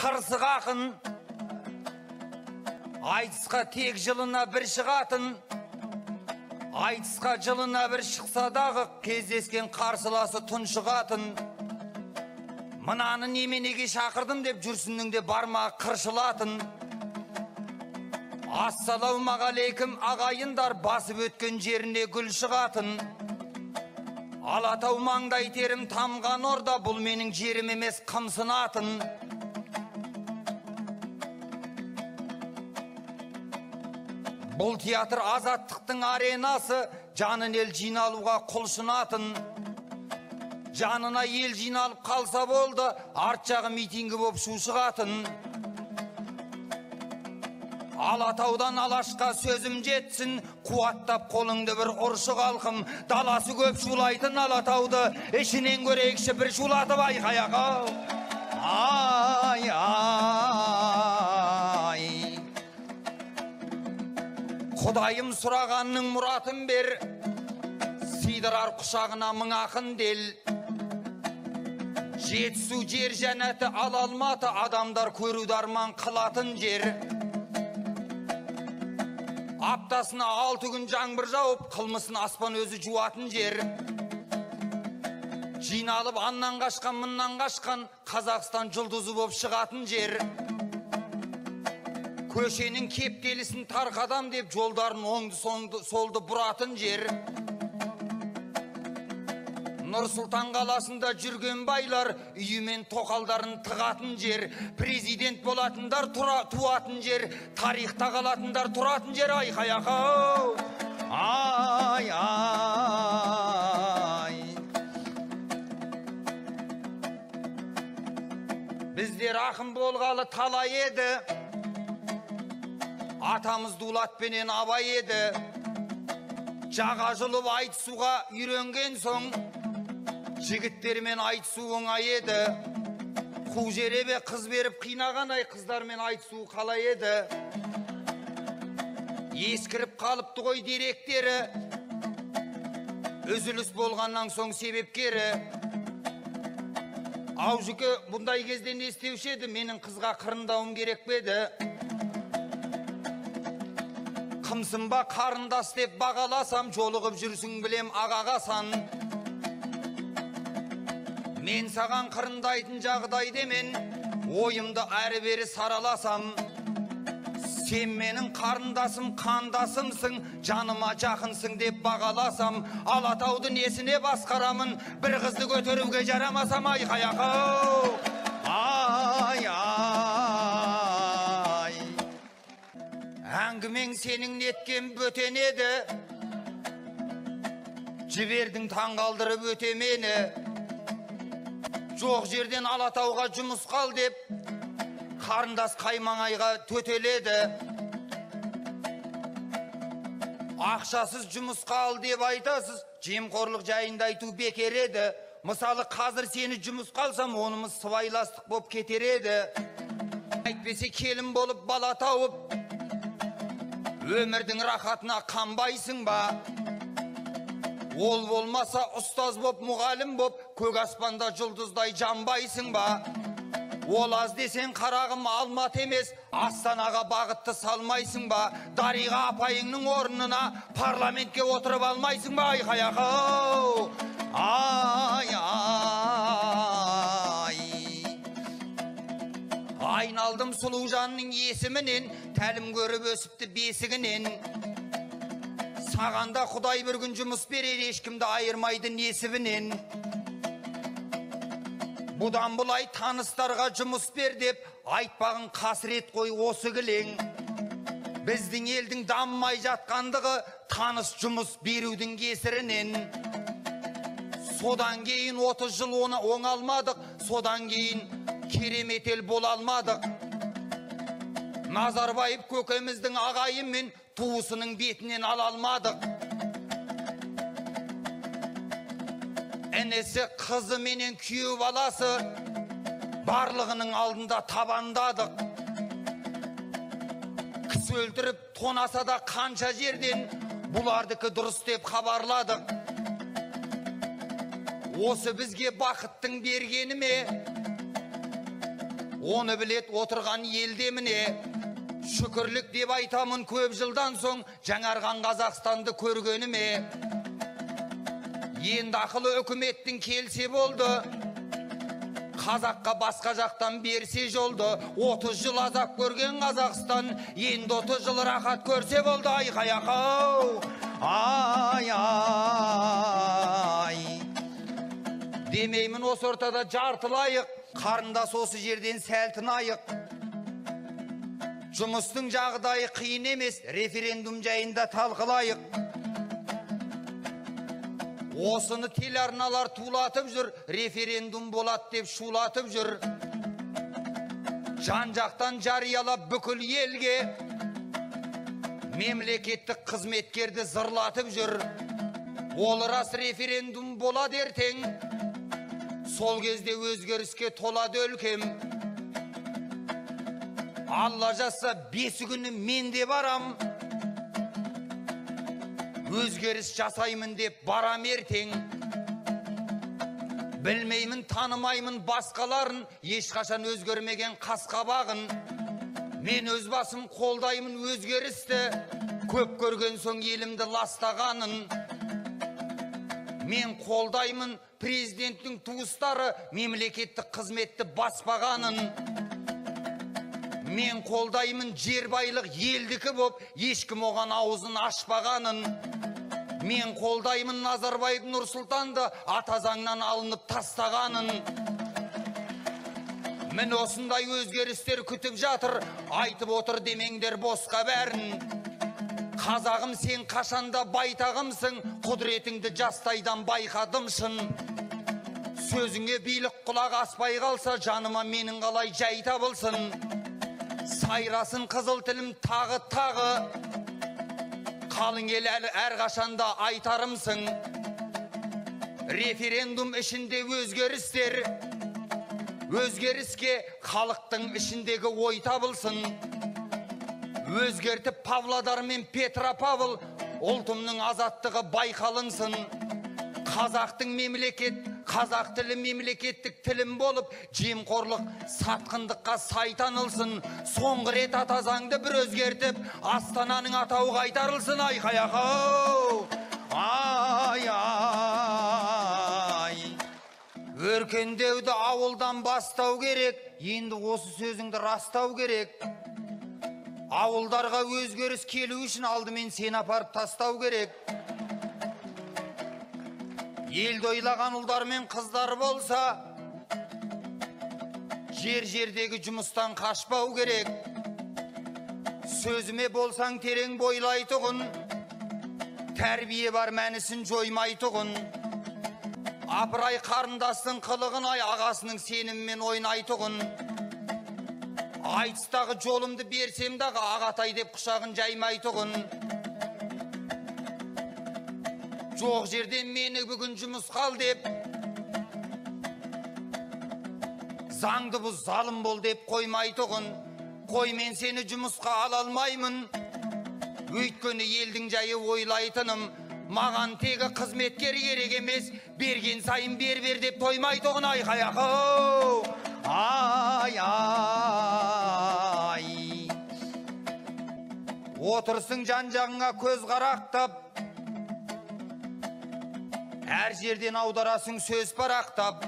қырсық ақын. Айтысқа тек жылына бір шығатын, айтысқа жылына бір шықса дағы кездескен қарсыласы тұншығатын. Мынаны неменеге шақырдым деп жүрсіннің де бармағы қыршылатын. Ассалаумағалейкум ағайындар, басып өткен жеріне гүл шығатын. Алатау маңдай терім тамған орда, бұл менің жерім емес қымсынатын. Бұл театр азаттықтың аренасы, жанын ел жиналуға құлшынатын. Жанына ел жиналып қалса болды, арт жағы митингі боп шу шығатын. Алатаудан Алашқа сөзім жетсін, қуаттап қолыңды бір ұршы халқым. Даласы көп шулайтын Алатауды, ішінен көрейікші бір шулатып айқаяқ. Ай, ай. Құдайым сұрағанның мұратын бер, сыйдырар құшағына мың ақын дел. Жетісу жер жәннаты, ал Алматы адамдар көруді арман қылатын жер. Аптасына 6 күн жаңбыр жауып, қылмысын аспан өзі жуатын жер. Жиналып аннан қашқан, мыннан қашқан, Қазақстан жұлдызы боп шығатын жер. Көшенің кептелісін тарқадам деп жолдарын оңды солды бұратын жер. Нұр-Сұлтан қаласында жүрген байлар үйімен тоқалдарын тығатын жер. Президент болатындар туатын жер, тарихта қалатындар тұратын жер. Айқай-ақ, ай, ай. Біздер ақын болғалы талай еді, атамыз Дулатпенен Абай еді. Жаға жұлып айтысуға үйренген соң, жігіттермен айтысу оңай еді. Қу жеребе қыз беріп қинаған ай, қыздармен айтысу қалай еді. Ескіріп қалыпты ғой деректері, үзіліс болғаннан соң себепкері. Аужеке бұндай кезде не істеуші еді, менің қызға қырындауым керек пе еді? Қымсынба қарындас деп бағаласам, жолығып жүрсің білем ағаға сан. Мен саған қырындайтын жағдайда мен, ойымды әрі-бері сараласам. Сен менің қарындасым, қандасымсың, жаныма жақынсың деп бағаласам. Алатауды несіне басқарамын, бір қызды көтеруге жарамасам. Айқай-ақ, ай, ай. Әңгімең сенің неткен бөтен еді, жібердің таңғалдырып өте мені. Жоқ жерден Алатауға жұмыс қал деп, қарындас қаймаңайға төтеледі. Ақшасыз жұмыс қал деп айтасыз, жемқорлық жайында айту бекер еді. Мысалы, қазір сені жұмыс қалсам, онымыз сыбайластық боп кетер еді. Әйтпесе келін болып бала тауып, өмірдің рахатына қанбайсың ба? Ол болмаса ұстаз боп, мұғалім боп, көк аспанда жұлдыздай жанбайсың ба? Ол аз десең қарағым Алматы емес, Астанаға бағытты салмайсың ба? Дариға апайыңның орнына парламентке отырып алмайсың ба? Айқай-ақ, ай, ай. Айналдым сұлу жанның есімінен, тәлім көріп өсіпті бесігінен. Саған да Құдай бір күн жұмыс берер, ешкімді айырмайды несібінен. Бұдан бұлай таныстарға жұмыс бер деп айтпағын қасірет қой осы кілең. Біздің елдің дамымай жатқандығы таныс жұмыс берудің кесірінен. Содан кейін 30 жыл оны оңалмадық, содан кейін керемет ел бола алмадық. Назарбаев көкеміздің ағайы мен туысының бетінен ала алмадық. Інісі, қызы менен күйеу баласы барлығының алдында табандадық. Кісі өлтіріп тонаса да қанша жерден бұлардікі дұрыс деп хабарладық. Осы бізге бақыттың бергені ме? Оны білет отырған елде міне. Шүкірлік деп айтамын көп жылдан соң жаңарған Қазақстанды көргеніме. Енді ақылы үкіметтің келсе болды, қазаққа басқа жақтан берсе жолды. 30 жыл азап көрген Қазақстан енді 30 жыл рахат көрсе болды. Айқай ақау, ай ай. Демеймін осы ортада жартылайық, қарындас осы жерден сәл тынайық. Жұмыстың жағдайы қиын емес, референдум жайында талқылайық. Осыны телеарналар тулатып жүр, референдум болады деп шулатып жүр. Жан жақтан жариялап бүкіл елге, мемлекеттік қызметкерді зырлатып жүр. Ол рас референдум болады ертең, сол кезде өзгеріске толады өлкем. Алла жазса 5 күні мен де барам, өзгеріс жасаймын деп барам ертең. Білмеймін, танымаймын басқаларын, ешқашан өзгермеген қасқабағын. Мен өз басым қолдаймын өзгерісті, көп көрген соң елімді ластағанын. Мен қолдаймын президенттің туыстары мемлекеттік қызметті баспағанын. Мен қолдаймын жер байлық елдікі боп, ешкім оған аузын ашпағанын. Мен қолдаймын Назарбаев Нұрсұлтанды ата заңнан алынып тастағанын. Міне осындай өзгерістер күтіп жатыр, айтып отыр демеңдер босқа бәрін. Қазағым сен қашанда байтағымсың, құдіретіңді жастайдан байқадым шын. Сөзіңе билік құлақ аспай қалса, жаныма менің қалай жай табылсын. Сайрасын қызыл тілім тағы тағы, қалың ел әлі әрқашанда айтарымсың. Референдум ішінде өзгерістер, өзгеріске халықтың ішіндегі ой табылсын. Өзгертіп Павлодар мен Петропавл, ұлтымның азаттығы байқалынсын. Қазақтың мемлекет, қазақ тілі мемлекеттік тілім болып, жемқорлық сатқындыққа сай танылсын. Соңғы рет ата заңды бір өзгертіп, Астананың атауы қайтарылсын. Айқай ақау, ай ай. Өркендеуді ауылдан бастау керек, енді осы сөзіңді растау керек. Ауылдарға өзгеріс келу үшін алдымен сені апарып тастау керек. Елді ойлаған ұлдар мен қыздар болса, жер-жердегі жұмыстан қашпау керек. Сөзіме болсаң терең бойлайтұғын, тәрбие бар мәнісін жоймайтұғын. Апырай қарындастың қылығын ай, ағасының сенімімен ойнайтұғын. Айтыстағы жолымды берсем дағы, ағатай деп құшағын жаймайтұғын. Жоқ жерден мені бүгін жұмысқа ал деп, заңды бұз залым бол деп қоймайтұғын. Қой мен сені жұмысқа ала алмаймын, өйткені елдің жайы ойлайтыным. Маған тегі қызметкер керек емес, берген сайын бер-бер деп тоймайтұғын. Айқай ақау, ай ай. Отырсың жан-жағыңа көз қарақтап, әр жерден аударасың сөз парақтап.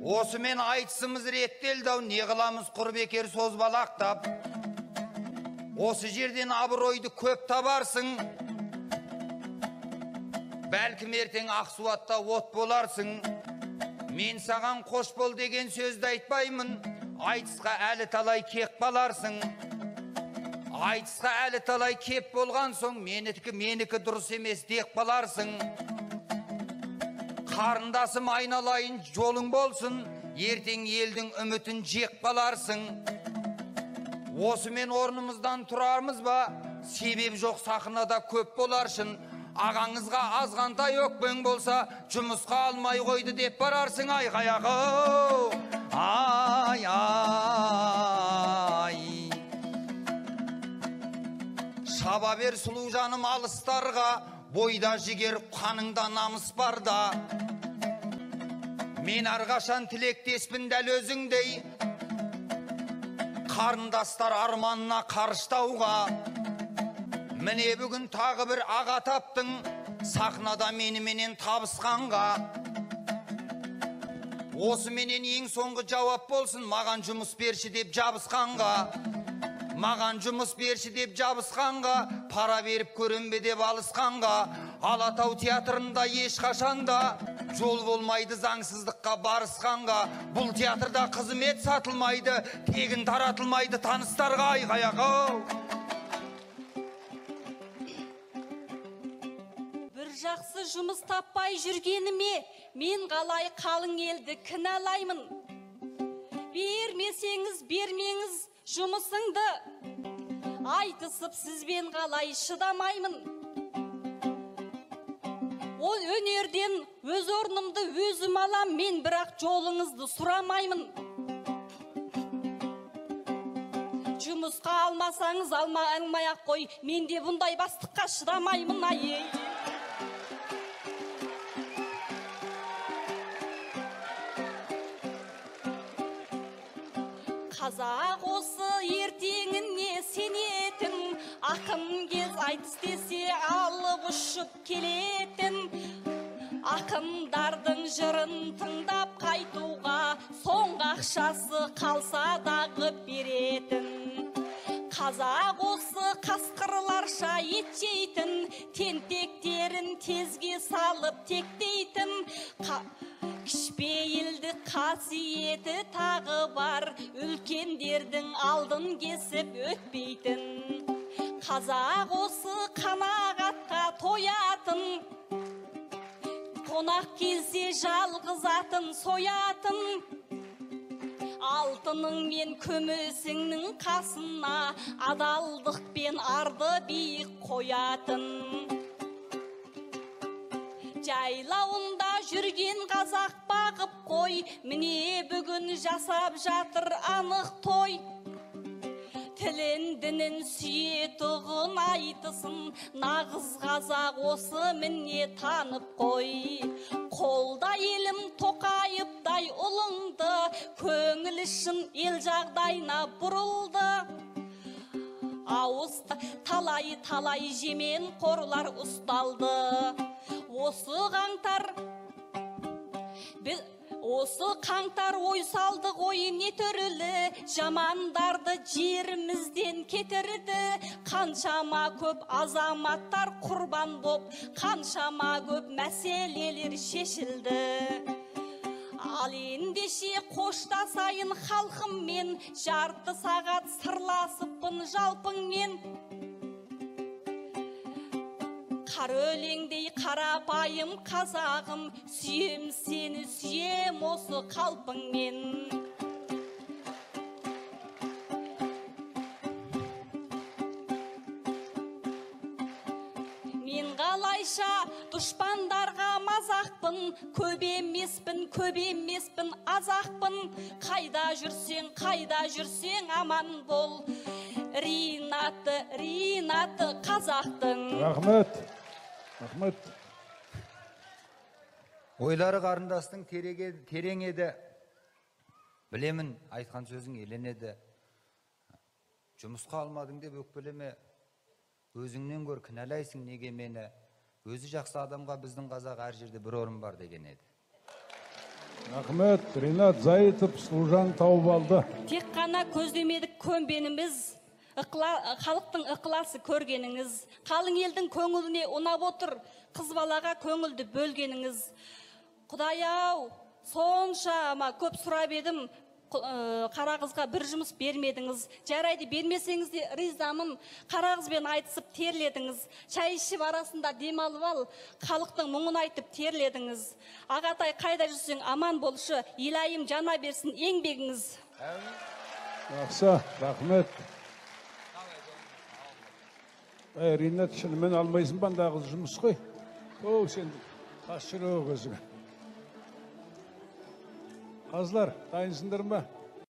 Осымен айтысымыз реттелді ау, не қыламыз құр бекер созбалақтап. Осы жерден абыройды көп табарсың, бәлкім ертең Ақсуатта от боларсың. Мен саған қош бол деген сөзді айтпаймын, айтысқа әлі талай кеп қаларсың. Айтысқа әлі талай кеп болған соң, менікі дұрыс емес деп қаларсың. Қарындасым айналайын жолың болсын, ертең елдің үмітін жеп қаларсың. Осымен орнымыздан тұрармыз ба, себеп жоқ сахнада көп боларшын. Ағаңызға азғантай өкпең болса, жұмысқа алмай қойды деп барарсың. Айқай ақау, ай ай. Шаба бер сұлу жаным алыстарға, бойда жігер, қаныңда намыс барда. Мен арғашан тілектеспін дәл өзіңдей, қарындастар арманына қарыштауға. Міне бүгін тағы бір аға таптың, сахнада меніменен табысқанға. Осы менен ең соңғы жауап болсын, маған жұмыс берші деп жабысқанға. Маған жұмыс берші деп жабысқанға, пара беріп көрінбе деп алысқанға. Алатау театрында ешқашанда жол болмайды заңсыздыққа барысқанға. Бұл театрда қызмет сатылмайды, тегін таратылмайды таныстарға айғаяқ. Бір жақсы жұмыс таппай жүргеніме, мен қалай қалың елді кінәлаймын. Бермесеңіз, бермеңіз жұмысыңды, айтысып сізбен қалай шыдамаймын. Ол өнерден өз орнымды өзім алам, мен бірақ жолыңызды сұрамаймын. Жұмысқа алмасаңыз алмай ақ қой, мен де бұндай бастыққа шыдамаймын, ай. Қазақ осы ертеңіне сенетін, ақын кез айтыс десе алып ұшып келетін. Ақындардың жырын тыңдап қайтуға соңғы ақшасы қалса дағы беретін. Қазақ осы қасқырларша ет жейтін, тентектерін тезге салып тектейтін. Кішпейілді қасиеті тағы бар, үлкендердің алдын кесіп өтпейтін. Қазақ осы қанағатқа тоятын, қонақ келсе жалғыз атын соятын. Алтының мен күмісіңнің қасына адалдықпен арды биік қоятын. Жайлауында жүрген қазақ бағып қой, міне бүгін жасап жатыр анық той. Тілін дінін сүйетұғын айтысын, нағыз қазақ осы міне танып қой. Қолда елім Тоқаевтай ұлыңды, көңіл шын ел жағдайына бұрылды. Ауыз талай-талай жемен қорлар ұсталды. Осы қаңтар ой салды ғой не түрлі, жамандарды жерімізден кетірді. Қаншама көп азаматтар құрбан боп, қаншама көп мәселелер шешілді. Ал ендеше қоштасайын халқыммен, жарты сағат сырласыппын жалпыңмен. Қар өлеңдей қарапайым қазағым, сүйем сені, сүйем осы қалпыңмен. Мен қалайша дұшпандарға мазақпын, көп емеспін, көп емеспін, азақпын. Қайда жүрсең, қайда жүрсең аман бол. Ринаты, Ринаты қазақтың. Рахмет. Рахмет. Ойлары қарындастың терең еді. Білемін, айтқан сөзің еленеді. Жұмысқа алмадың деп өкпелеме. Өзіңнен көр, кінәлайсың неге мені. Өзі жақсы адамға біздің қазақ әр жерде бір орын бар деген еді. Рахмет. Ринат Заитов служан тауып алды. Тек қана көздемедік көнбеніміз, халықтың ықыласы көргеніңіз, қалың елдің көңіліне ұнап отыр, қыз балаға көңілді бөлгеніңіз. Құдай-ау, соншама көп сұрап едім, қара қызға бір жұмыс бермедіңіз. Жарайды, бермесеңіз де ризамын, қара қызбен айтысып терледіңіз. Шай ішіп арасында демалып ал, халықтың мұңын айтып терледіңіз. Ағатай, қайда жүрсең аман болшы, илайым жана берсін еңбегіңіз. Жақсы, рахмет. Ринат, шынымен алмайсың ба, анда қыз жұмыс қой. О, сен тас жүрек өзіңе. Қазылар, дайынсыңдар ма?